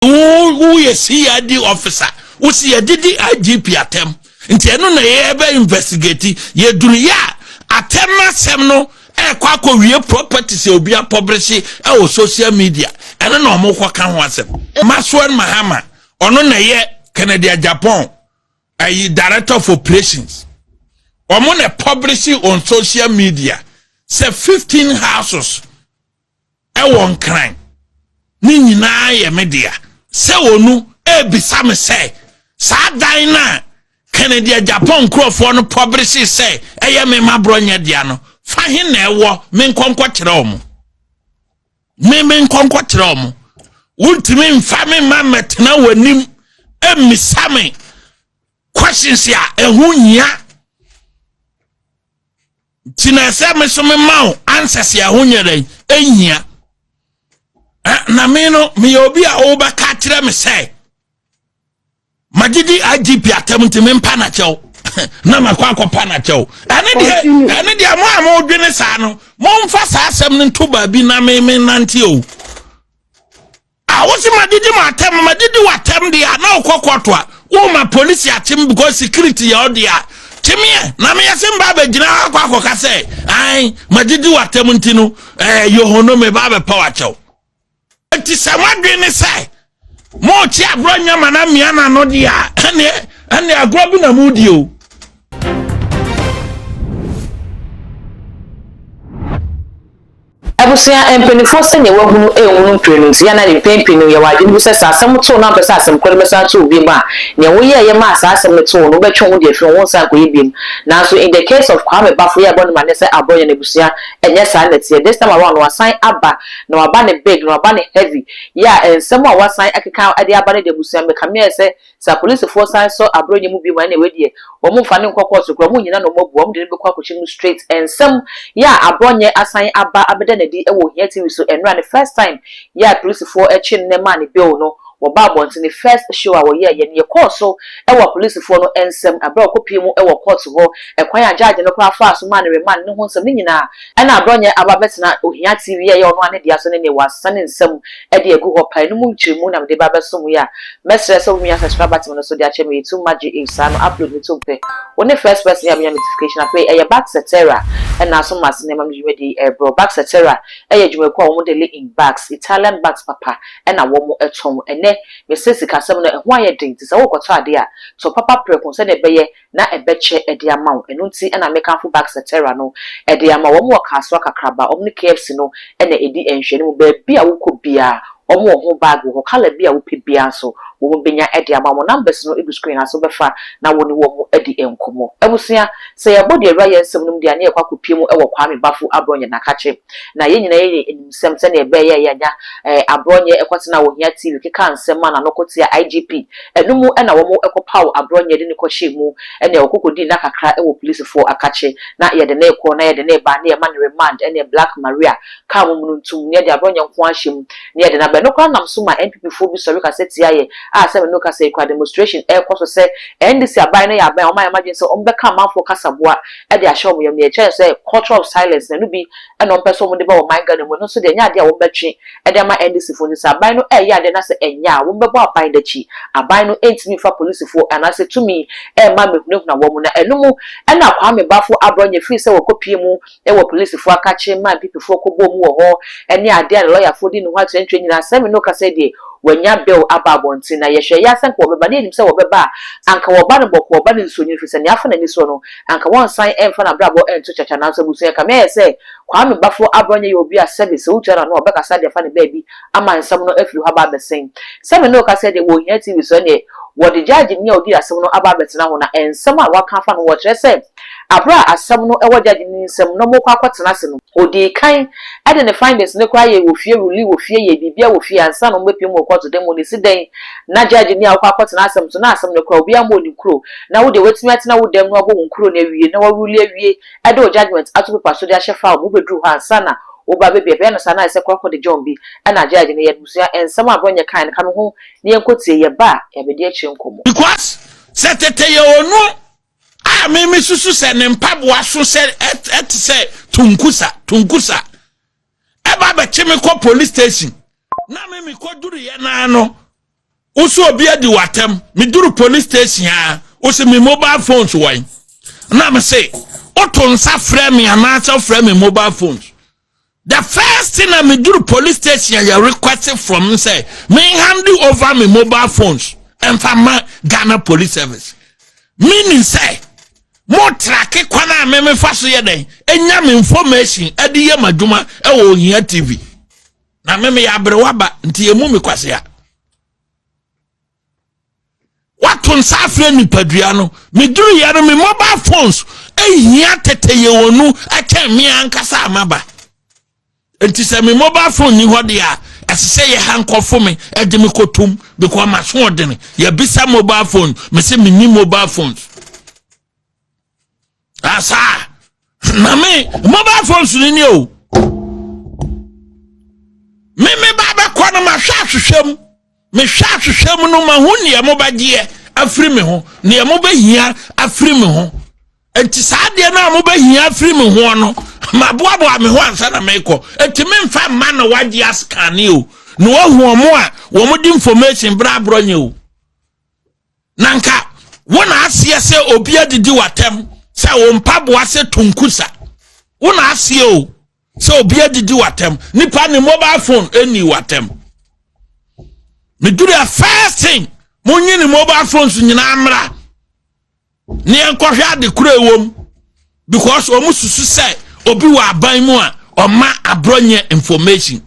Wo woyɛ CID officer, wosi yɛdidi IGP atɛm, nti ɛno na yɛbɛ investigate. Yɛduru yɛ a, atɛm no asɛm no ɛkɔ akɔwie properties a obi apublish ɛwɔ social media, ɛno na ɔmo kɔ ka ho asɛm. Maxwell Mahama, ɔno na ɛyɛ Kennedy Agyapong ɛyi director of operations, ɔmo na publish on social media sɛ 15 houses ɛwɔ Nkran ne nyinaa yɛ me dea. Sɛ onu ebisa me sɛ saa dan na Kennedy Agyapong nkurɔfoɔ no publish sɛ ɛyɛ me ma Abronye dea no, fa he na ɛwɔ? Me nkɔnkɔ kyerɛ ɔmo, me nkɔnkɔ kyerɛ ɔmo. Wontumi nfa me ma mɛtena w'anim emisa me questions a ɛho nyia, nti na ɛsɛ me so me ma wo answers a ɛho nyɛ dɛ ɛnyia. Na me no meyɛ obi a wobɛka kyerɛ me sɛ magyedi IGP atam, nti mempa nakyɛw na makɔ akɔpa nakyɛw. Ɛne deɛ Continue. Ɛne deɛ, mo a modwene saa no, momfa saa asɛm no nto baabi na me nante o. A wosi madidi ma atɛm, madidi wɔ atɛm deɛ a, na wokɔ kɔto a woma polisi akyem because security yɛ ɔdeɛ a kyemeɛ na meyɛ se mba abɛgyina hɔ akɔ akɔka sɛ ai madidi wɔ atɛm, nti no yohono me ba abɛpa wakyɛw. Nti sɛ moadwene ne sɛ mookye agorɔ nyama na mmea na no deɛ a, ɛneɛ agorɔ bi na modi o. Abusua mpanimfoɔ, sɛnea wahunu ehunu mprenu nti yana ne mpɛn pii no yɛwɔ adwene bi sɛ sɛ asɛm too no ampɛ sɛ asɛm korɔ no bɛsan to obi mu a, nea woyɛɛ yɛ maa saa asɛm no too no, wobɛtwe wo ho de afiri ho, nsan nkɔyɛ biom. Nanso in the case of Kwame Baffoe yɛ abɔ no ma ne sɛ Abronye no, abusua, ɛnyɛ saa na ɛteɛ. This time around wasan aba na waba ne big na waba ne heavy yɛ a, nsɛm a wasan akeka de aba no de, abusua, mmekame ayɛ sɛ apolisifoɔ san sɔ Abronye mu bi mu a, ɛna ɛwɔ deɛ wɔn mfa ne nkɔ kɔɔto koraa, wɔn nyinaa na wɔn abu wɔn de no bɛkɔ akɔkyɛ mu straight. Nsɛm yɛ a Abronye asan aba abɛda n'adi wɔ Ohia TV so ɛnora, ne first time yɛ a polisifoɔ akyi no maa ne bail no, wɔba abɔnten, ne first show a wɔyɛɛ yɛ no, yɛkɔɔ so wɔ apolisifoɔ no nsɛm abere a wɔkɔpie mu wɔ court hɔ, ɛkwan a judge no koraa faa so maa ne remand ne ho nsɛm ne nyinaa, ɛna Abronye aba bɛtena Ohia TV a ɛyɛ ɔno ane dea so ne ne wasa ne nsɛm de agu hɔ pae no mu nkyerɛmu na mede ba bɛso mu yi a, mɛsrɛ sɛ womia subscribe button no so de akyɛ me yɛtu magye age saa no, upload ne to mpɛ wo ne first person a bɛnya notification. Afei ɛyɛ Baxetera ɛna aso ma ase nneɛma no dwumadi ɛbrɛ. Baxetera ɛyɛ dwumakuo a wɔn de in bags, Italian bags papa ɛna wɔn ɛtɔn. Ɛnɛ mɛsɛ sikasɛm no ɛho ayɛ den, nti sɛ wɔrekɔtɔ adeɛ a, tɔ papa prɛko sɛdeɛ ɛbɛyɛ na ɛbɛkyɛ ɛde ama wo. Ɛno nti ɛna mekanfo Baxetera no ɛde ama wɔn. Wɔ Kasoa Kakraba, wɔn ne KFC no ɛna ɛdi nhwɛne mu. Baabi a wokɔ biara, wɔn wɔ ho bag wɔ hɔ, colour bi a wopɛ biara nso wɔn bɛnya ɛde ama wɔn. Numbers no egu screen ase, bɛfa na wɔne wɔn adi nkɔmɔ. Abusua, sɛ yɛbɔ deɛ ɛwura yɛn nsɛm no mu deɛ, ne yɛkɔ akɔpie mu ɛwɔ Kwame Baffoe Abronye n'akakye na yɛn nyinaa yɛ animsɛm sɛnea ɛbɛyɛ yɛnya Abronye ɛkɔtena wɔ Ohia TV keka nsɛm a n'ano kɔtia IGP. Ɛno mu ɛna wɔn ɛkɔpaw Abronye de ne kɔhyɛ mu, ɛna ɔkɔkɔdi nna kakra ɛwɔ polisifoɔ akakye, na yɛde ne kɔ na yɛde ne ba na yɛma ne remand. Ɛna Black Maria kaa mu no ntum na yɛde Abronye nko ahyɛ mu na yɛde n'aba. Ɛno koraa nam so ma NPP foɔ bi sɔre kasa tia yɛ a sɛ menu kasa ekura demonstration ɛrekɔ so sɛ NDC aban no yɛ aban a wɔn ayɛ madwene sɛ wɔn bɛka amanfoɔ kasaboa ɛde ahyɛ wɔn yam, na yɛkyerɛ sɛ culture of silence na ɛno bi ɛna wɔn pɛ sɛ wɔn de ba wɔ man Ghana mu. Ɛno nso deɛ, ɛnyɛ adeɛ a wɔn bɛtwe ɛde ama NDC foɔ. Nti sɛ aban no ɛyɛ adeɛ na sɛ ɛnyɛ a, wɔn bɛbɔ aban n'akyi. Aban no ɛntumi nfa polisifoɔ anaasɛ tumi ɛmma mehunahuna wɔn. Na ɛno mu ɛna Kwame Baffoe Abronye firi sɛ wɔkɔ mu ɛwɔ polisifoɔ akakye ma NPP foɔ kɔbɔ mu wɔ hɔ ɛne adeɛ a lɔyafoɔ di ne ho akyerɛnkyerɛ nyinaa, sɛ me no kasa deɛ, wɔanya bail aba abɔnten. Na yɛhwɛ yɛ asɛ nka wɔbɛba ne yɛnim sɛ wɔbɛba a, anka wɔba no bɔkɔ, wɔba no nsuonyin, firi sɛ nea afa n'ani soɔ no, anka wɔnsan ɛmfa n'abrabɔ ɛnto kyakya. Nanso abusua, kame ayɛ sɛ Kwame Baffoe Abronye yɛ obi a sɛbi sɛ wotua n'ano a, ɔbɛkasa de afa ne baabi ama nsɛm no afiri hɔ aba abɛsɛn. Sɛ me ne wo kasa deɛ, wɔ Ohia TV so, ɛneɛ wɔde judge ni a ɔdi asɛm no aba abɛtena hɔ, na nsɛm a waka afa no, wɔkyerɛ sɛ abere a asɛm no ɛwɔ judge ni nsɛm na ɔmo kɔ akɔtena ase no, odi kan ɛde ne findings ne koraa yɛ wɔ fie, rule wɔ fie, yɛ biribia wɔ fie ansa na ɔmo bɛpie mu wɔ court dɛm mu. Ne si dɛn na judge ni a wɔkɔ akɔtena asɛm so na asɛm no koraa obiara mbɔ ne kuro, na wo deɛ watumi atena wo dɛm na wabɔ wo nkuro no awie na warule awie, ɛde o judgement ato paper so de ahyɛ file mu, wobɛduru hɔ ansa na woba baabi ɛbɛyɛ no saa na ayɛ sɛ korɔkɔ de John bi ɛna judge no yɛ. Abusua, nsɛm a Abronye kan no, ka me ho ne yɛnkɔ tie, yɛ ba a yɛbɛdi akyire nkɔmmɔ. Because sɛ tete yɛ onu a, mímí susu sɛ ne mpaboa so sɛ ɛte sɛ tunkusa tunkusa ɛba abɛkye me kɔ police station na mímí kɔ duru yɛ naa no. Woso obi adi w'atɛm. Meduru police station a, wose me mobile phones wɔn. Na me se, woto nsa frɛ me anaasɛ wofrɛ me mobile phones. The first thing na meduru police station a yɛ request from sɛ me hand over me mobile phones ɛmfa ma Ghana Police Service. Meaning sɛ mo track kwan a me mefa so yɛ dɛn enya me information ɛde yɛ m'adwuma ɛwɔ Ohia TV. Na me meyɛ aberewa ba nti emu me kwasea. Wato nsa afrɛ nipadua no. Meduru yɛ no me mobile phones ehia tete yɛ wɔn nu ɛkyɛn me ankasa amaba. Nti sɛ me mobile phone ni hɔ deɛ a ɛsɛ sɛ yɛ ha nkɔfo me ɛde me kɔtum because ma so ɔdene. Yɛbisa mobile phone me sɛ me ni mobile phones. Asa na me mobile phones ni ni o. Me me ba bɛkɔ no mahwɛ ahwehwɛ mu. Mehwɛ ahwehwɛ mu no mahu nea mobɛgyeɛ afiri me ho, nea mobɛhia afiri me ho. Nti saa adeɛ no a mobɛhia afiri me ho no, maboaboa me ho ansa na mekɔ. Nti memfa mma na wagye askane o, na wahu ɔmo a wɔn de information bra aborɔ nyɛ o. Na nka wo na aseɛ sɛ obi adidi w'atɛm sɛ wo mpaboa sɛ tunkusa. Wo na aseɛ o sɛ obi adidi w'atɛm. Nipa ne mobile phone ɛni w'atɛm. Meduru a first thing monyi ne mobile phones nyinaa mmra ne yɛnkɔhwɛ ade koro ɛwɔ mu because wɔn susu sɛ obi wɔ aban mu a ɔma aborɔ nyɛ information.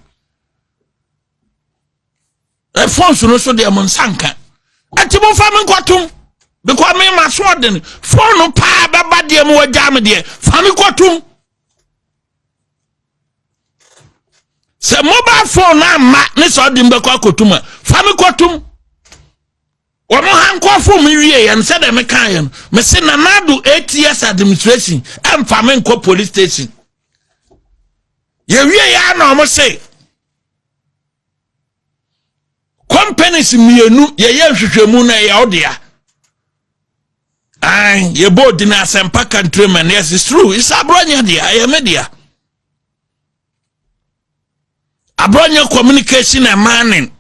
Phones no so deɛ mo nsa nka. Ɛti mo nfa mi nkɔtum because mi ma so ɔden phone no paa bɛba deɛ mo wɔ gya mi deɛ fa mi kɔtum. Sɛ mobile phone na ama ne sɛ ɔde mbɛkɔ akɔtum a fa mi kɔtum. Wɔn ha nkɔfo mi wie yɛn sɛ deɛ meka yɛn mɛ se Nana Addo 8 years administration ɛnfa mi nkɔ police station. Yɛwie yɛ ana wɔn se companies mmienu yɛyɛ nhwehwɛmu na ɛyɛ ɔdea. Ayi yɛbɔ odi na Asɛmpa Countryman. Yes, it's true, it's Abronye dea, ɛyɛ me dea. Abronye Communication and Mining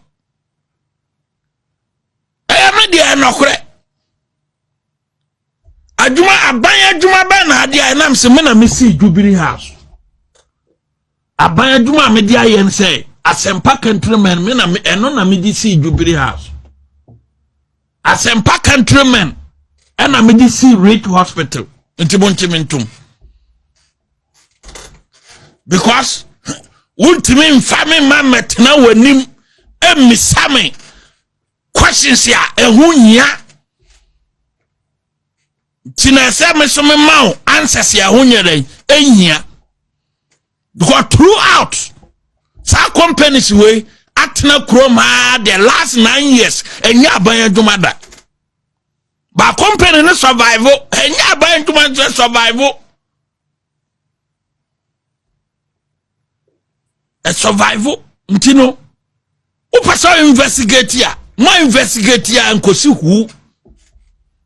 ɛyɛ me dea. Ɛnɔkorɛ adwuma, aban adwuma bɛn na adeɛ a ɛnam sɛ me na me si Jubilee House? Aban adwuma a mede ayɛ no sɛ Asɛmpa Countryman, me na me ɛno na mede si Jubilee House. Asɛmpa Countryman ɛna mede si Ridge Hospital. Nti mo ntumi ntom because wontumi nfa me ma mmɛtena w'anim mmisa me questions a ɛho nyia. Nti na ɛsɛ me so me ma wo answers a ɛho nyɛ dɛn ɛnyia because throughout saa companies wei atena kurom ha the last 9 years, ɛnyɛ aban adwuma da ba company no survive. Ɛnyɛ aban adwuma nso survive, ɛ survive. Nti no wopɛ sɛ investigate a, mo investigate a nkosi hu.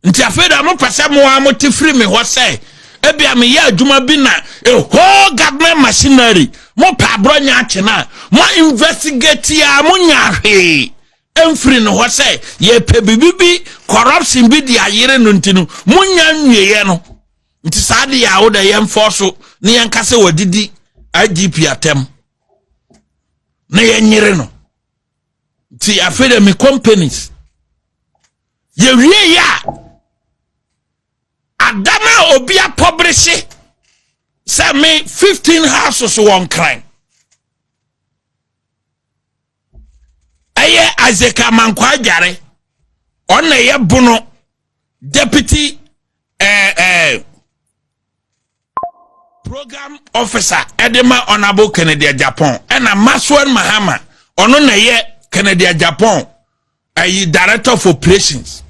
Nti afei da mopɛ sɛ mo a mote firi me hɔ sɛ ebia meyɛ adwuma bi na a whole government machinery mopɛ Abronye akye no a, mo investigate a monya hwee ɛmfiri no hɔ sɛ yɛpɛ biribi bi, corruption bi de ayere no. Nti no monya nwieɛ no. Nti saa de yɛ a wode yɛmfɔ so ne yɛnka sɛ wadidi IGP atɛm na yɛnyere no. Nti afei de me companies yɛwie yɛ a adam a obi apɔberehye sɛ me 15 houses wɔ Nkran, ɛyɛ Isaac Amankwa Agyare, ɔna ɛyɛ Bono deputy program officer ɛde ma Honourable Kennedy Agyapong, ɛna Maxwell Mahama, ɔno na ɛyɛ Kennedy Agyapong ɛyi director of operations.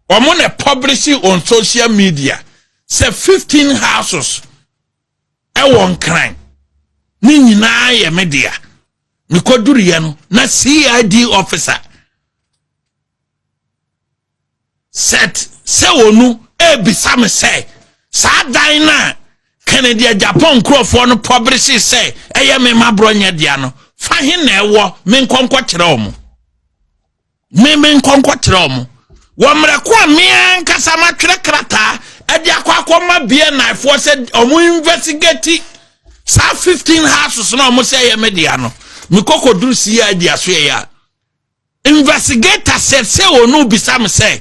Ɔmo na publish on social media sɛ 15 houses ɛwɔ Nkran ne nyinaa yɛ me dea. Mekɔduruyɛ no na CID officer set sɛ onu ebisa me sɛ saa dan no a Kennedy Agyapong nkurɔfoɔ no publish sɛ ɛyɛ me ma Abronye dea no, fa he na ɛwɔ, me nkɔnkɔ kyerɛ ɔmo. Me me nkɔnkɔkyerɛ wɔn wɔ mmerɛ ko a me ankasa matwerɛ krataa de akɔ akɔma BNI foɔ sɛ wɔn investigate saa 15 houses na wɔn sɛ ɛyɛ me dea no. Mekɔ kɔduru CID asoɛeɛ a, investigator sɛ sɛ ɔno bisa me sɛ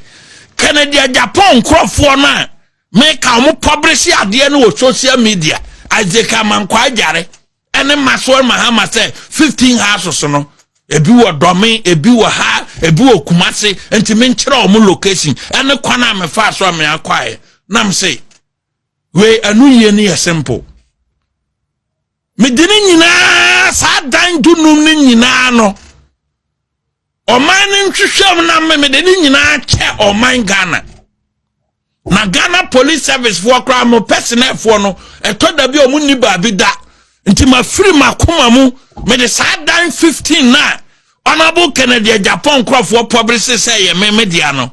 Kennedy Agyapong nkurɔfoɔ no a meka wɔn publish adeɛ no wɔ social media, Isaac Amankwaa Agyare ɛne Maxwell Mahama, sɛ 15 houses no ebi wɔ Dɔme, ebi wɔ ha, ebi wɔ Kumase, nti menkyerɛ wɔn location ɛne kwan a mefa so a me akɔayɛ. Nam se wei ɛno yie no yɛ simple. Mede ne nyinaa, saa dan 15 no nyinaa no, ɔman no nhwehwɛm na me mede ne nyinaa kyɛ ɔman Ghana na Ghana Police Service foɔ koraa, mo personnel foɔ no, ɛtɔ da bi a ɔmo nni baabi da, nti mafiri m'akoma mu mede saa dan 15 na Honourable Kennedy Agyapong nkurɔfoɔ publish sɛ ɛyɛ me me dea no,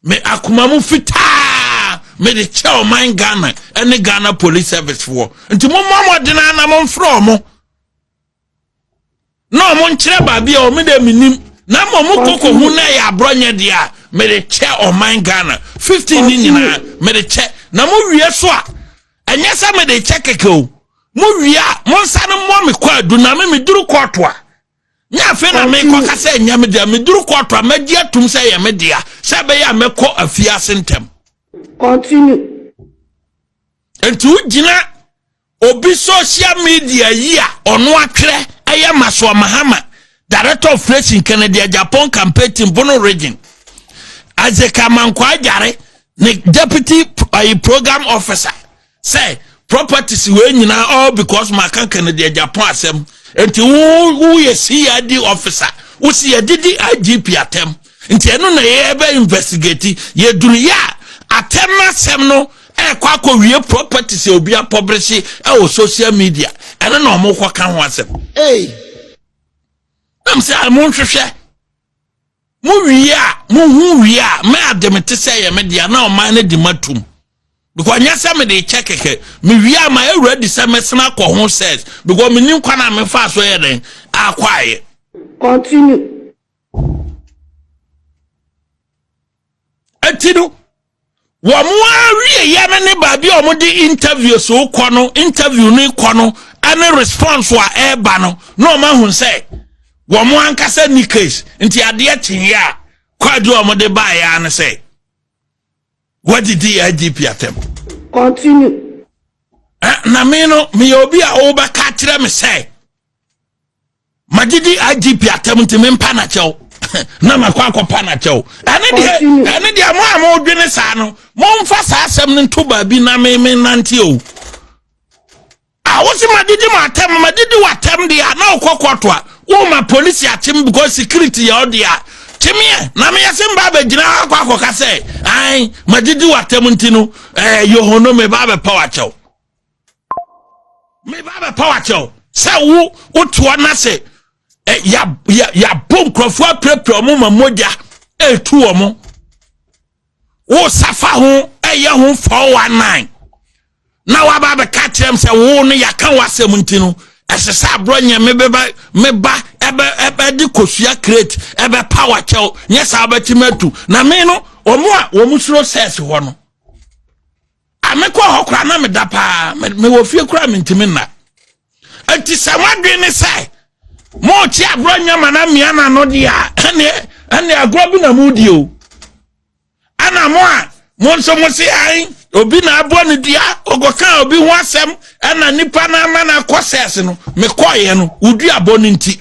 me akoma mu fitaa mede kyɛ ɔman Ghana ne Ghana Police Service foɔ. Nti mommɔ mmɔden a na momfrɛ ɔmo na ɔmo nkyerɛ baabi a ɔmo de menim na ma ɔmo koko hu na ɛyɛ Abronye deɛ a, mede kyɛ ɔman Ghana 15 ne nyinaa mede kyɛ. Na mo wie so a, ɛnyɛ sɛ mede kyɛ kɛkɛ o. Mo wie a, mo nsa no mmɔ me kɔ adu na me meduru kɔɔto a, nyɛ afei na mekɔka sɛ ɛnyɛ me dea. Meduru kɔɔto a, mɛgye atum sɛ ɛyɛ me dea sɛ ɛbɛyɛ a mɛkɔ afiase ntɛm. Continue. Nti wogyina obi social media yi a ɔno atwerɛ, ɛyɛ Maxwell Mahama, director of operation Kennedy Agyapong campaign team, Bono Region, Isaac Amankwa Agyare ne deputy ayi program officer, sɛ properties wei nyinaa, all because maka Kennedy Agyapong asɛm nti wo woyɛ CID officer, wosi yɛdidi IGP atɛm, nti ɛno na yɛbɛ investigate. Yɛduru yɛ a, atɛm no asɛm no ɛkɔ akɔwie properties a obi apublish ɛwɔ social media, ɛno na ɔmo kɔka ho asɛm. Hey. Nam sɛ mo nhwehwɛ, mo wie a, mo hu wie a, mɛ ade me te sɛ yɛ me dea na ɔman no de ma tum, because nyɛ sɛ mede kyɛ kɛkɛ. Mewie a, ma ɛwura di sɛ mɛsena akɔ ho sɛs because menim kwan a mefa so yɛ dɛn akɔ ayɛ. Continue. Eti no wɔn awie yɛ no ne baabi a wɔde interviews kɔ no, interview no kɔ no, ɛne response a ɛreba no, na wɔn ahu sɛ wɔn ankasa ni case. Nti adeɛ kyeeɛ a, kwaadu a wɔde baeɛ ano sɛ wɔadidi IGP atɛm. Continue. Na me no meyɛ obi a wɔbɛka kyerɛ me sɛ magyedi IGP atɛm nti mempa n'akyɛw na makɔ akɔpa n'akyɛw. Ɛne deɛ Continue. Ɛne deɛ, mo a modwene saa no, momfa saa asɛm no nto baabi na me nante o. A wosi madidi ma atɛm, madidi wɔ atɛm deɛ a, na wokɔ kɔɔto a, woma polisi akyem because security yɛ ɔdeɛ a kyemeɛ na meyɛ se mba abɛgyina hɔ akɔ akɔka sɛ ai madidi wɔ atɛm nti no ɛɛ yohono meba abɛpa w'akyɛw, meba abɛpa w'akyɛw sɛ wo wotoɔ na sɛ ɛ ya ya yabɔ nkurɔfoɔ apirapira wɔn ma mogya ɛretu wɔn, wo safa ho ɛyɛ ho 419 na waba abɛka kyerɛ m sɛ wo no yɛaka w'asɛm nti no ɛsɛ sɛ Abronye me bɛba meba ɛbɛ ɛbɛde kosua crate ɛbɛpa w'akyɛw, nyɛ saa wobɛtumi atu. Na me no, wɔn a wɔn suro sɛs hɔ no a, mekɔ hɔ koraa na meda paa. Mewɔ fie koraa mentumi nna. Nti sɛ moadwene ne sɛ mookye Abronye ma na mmea na no deɛ a, ɛneɛ ɛne agorɔ bi na modi o. Ɛna mo a mo nso mo se an obi na abɔ ne dua, ɔkɔka obi ho asɛm ɛna nipa no ama no akɔ sɛs no, mekɔɔyɛ no wodua bɔ no. Nti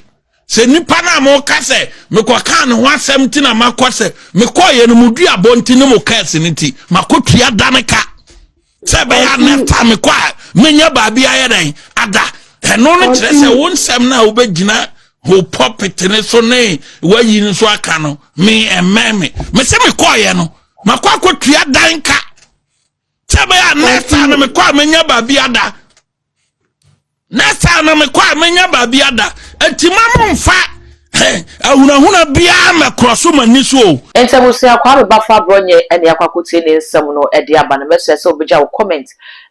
sɛ nipa no a moka sɛ mekɔka ne ho asɛm nti na makɔ sɛ mekɔɔyɛ no, mo dua bɔ nti ne mo kɛse no nti makɔtua da ne ka sɛ ɛbɛyɛ a next time mekɔ a menya baabi ayɛ dɛn ada. Ɛno no kyerɛ sɛ wo nsɛm no a wobɛgyina ho pulpit ne so ne wayi no so aka no, me ɛmmɛn me. Me sɛ mekɔɔyɛ no, makɔ akɔtua dan ka sɛ ɛbɛyɛ a next time no mekɔ a menya baabi ada, next time no mekɔ a menya baabi ada. Nti ma momfa ahunahuna biara mɛkorɔ so m'ani so o. Nti abusua, Kwame Baffoe Abronye ɛne akɔ akɔtie ne nsɛm no ɛde aba no. Mɛsrɛ sɛ wobɛgya wo comment.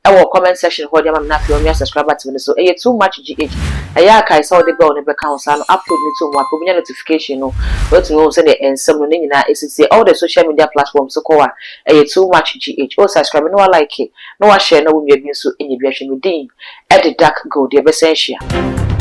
Ɛwɔ comment section hɔ de ama me na afei ɔmia subscribe button no so. Ɛyɛ Too Much GH. Ɛyɛ akae sɛ wode bell no bɛka ho saa no, upload no to mu a, wobɛnya notification no na watumi hu sɛdeɛ nsɛm no ne nyinaa ɛsi tie. All the social media platforms so kɔ a, ɛyɛ Too Much GH. O subscribe na wa like na wa share na wo nua bi nso nya bi ahwɛ. Me din ɛde Dark Gold. Yɛbɛsɛn hyia.